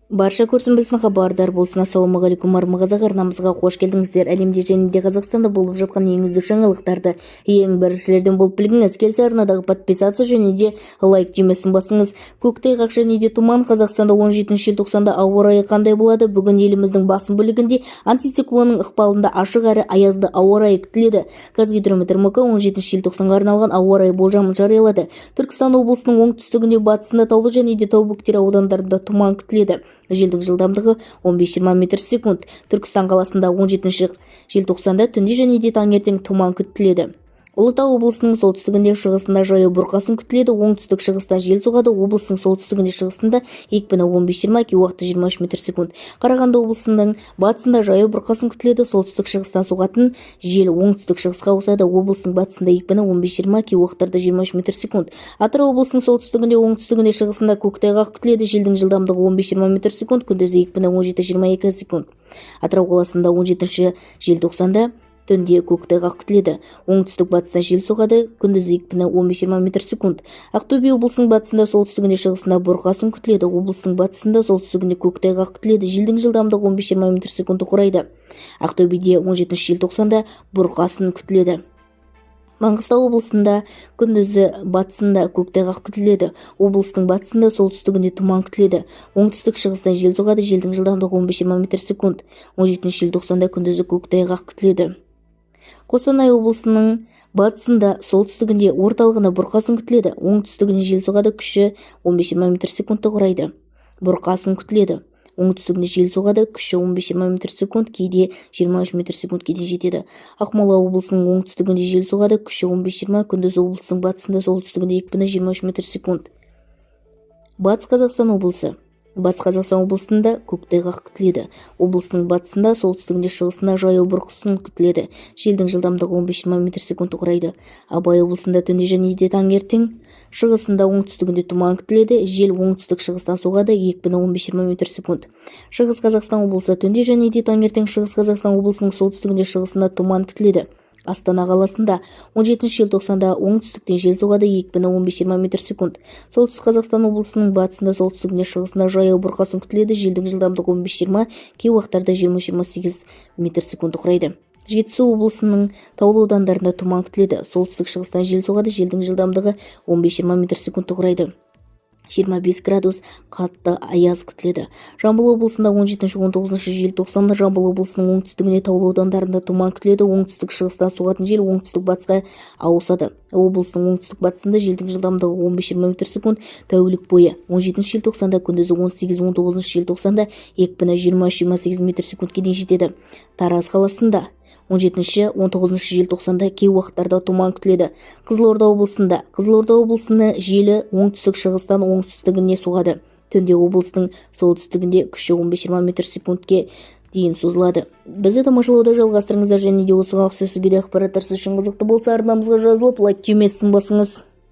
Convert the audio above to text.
Барша көрсін, білсін, хабардар болсын! Ассалаумағалейкум, арма қазақ! Арнамызға қош келдіңіздер! Әлемде және де Қазақстанда болып жатқан ең үздік жаңалықтарды ең біріншілерден болып білгіңіз келсе, арнадағы подписаться және де лайк түймесін басыңыз. Көктайғақ және де тұман. Қазақстанда 17 желтоқсанда ауа райы қандай болады? Бүгін еліміздің басым бөлігінде антициклонның ықпалында ашық әрі аязды ауа райы күтіледі. Қазгидромет РМК 17 желтоқсанға арналған ауа райы болжамын жариялады. Түркістан облысының оңтүстігінде, батысында, таулы және де тау бөктері аудандарында тұман күтіледі. Желдің жылдамдығы 15-20 метр секунд. Түркістан қаласында 17 желтоқсанда түнде және де таңертең тұман күтіледі. Ұлытау облысының солтүстігінде, шығысында жаяу бұрқасын күтіледі. Оңтүстік шығыстан жел соғады. Облыстың солтүстігінде, шығысында екпіні 15-20, кей уақытта 23 метр секунд. Қарағанды облысының батысында жаяу бұрқасын күтіледі. Солтүстік шығыстан соғатын жел оңтүстік шығысқа ауысады. Облыстың батысында екпіні 15-20, кей уақыттарда 23 метр секунд. Атырау облысының солтүстігінде, оңтүстігінде, шығысында көктайғақ күтіледі. Желдің жылдамдығы 15-20 метр секунд, күндіз екпіні 17-22 секунд. Атырау қаласында 17 желтоқсанда түнде көктайғақ күтіледі. Оңтүстік батыстан жел соғады, күндіз екпіні 15-20 метр секунд. Ақтөбе облысының батысында, солтүстігінде, шығысында бұрқасын күтіледі. Облыстың батысында, солтүстігінде көктайғақ күтіледі. Желдің жылдамдығы 15-20 метр секундты құрайды. Ақтөбеде 17 желтоқсанда бұрқасын күтіледі. Маңғыстау облысында күндізі батысында көктайғақ күтіледі. Облыстың батысында, солтүстігінде тұман күтіледі. Оңтүстік шығыстан жел соғады. Желдің жылдамдығы 15-20 метр секунд. 17 желтоқсанда күндізі көктайғақ күтіледі. Қостанай облысының батысында, солтүстігінде, орталығында бұрқасын күтіледі. Оңтүстігінен жел соғады, күші 15-20 метр секундты құрайды. Бұрқасын күтіледі. Оңтүстігінде жел соғады, күші 15-20 метр секунд, кейде 23 метр секундке дейін жетеді. Ақмола облысының оңтүстігінде жел соғады, күші 15-20, күндіз облыстың батысында, солтүстігінде екпіні 23 метр секунд. Батыс Қазақстан облысы. Батыс Қазақстан облысында көктайғақ күтіледі. Облыстың батысында, солтүстігінде, шығысында жаяу бұрқасын күтіледі. Желдің жылдамдығы 15-20 метр секундты құрайды. Абай облысында түнде және де таңертең шығысында, оңтүстігінде тұман күтіледі. Жел оңтүстік шығыстан соғады, екпіні 15-20 метр секунд. Шығыс Қазақстан облысы. Түнде және де таңертең Шығыс Қазақстан облысының солтүстігінде, шығысында тұман күтіледі. Астана қаласында 17 желтоқсанда оңтүстіктен жел соғады, екпіні 15-20 метр секунд. Солтүстік Қазақстан облысының батысында, солтүстігінде, шығысында жаяу бұрқасын күтіледі. Желдің жылдамдығы 15-20, кей уақыттарда 23-28 метр секундты құрайды. Жетісу облысының таулы аудандарында тұман күтіледі. Солтүстік шығыстан жел соғады. Желдің жылдамдығы 15-20 метр секундты құрайды. 25 градус қатты аяз күтіледі. Жамбыл облысында 17-19 желтоқсанда Жамбыл облысының оңтүстігінде, таулы аудандарында тұман күтіледі. Оңтүстік шығыстан соғатын жел оңтүстік батысқа ауысады. Облыстың оңтүстік батысында желдің жылдамдығы 15-20 метр секунд тәулік бойы. 17 желтоқсанда күндізі, 18-19 желтоқсанда екпіні 23-28 метр секундке дейін жетеді. Тараз қаласында 17-19 желтоқсанда кей уақыттарда тұман күтіледі. Қызылорда облысында. Қызылорда облысында желі оңтүстік шығыстан оңтүстігіне соғады. Түнде облыстың солтүстігінде күші 15-20 метр секундке дейін созылады. Бізді тамашалауды жалғастырыңыздар және де осыған ұқсас өзге де ақпараттар сіз үшін қызықты болса, арнамызға жазылып, лайк түймесін басыңыз.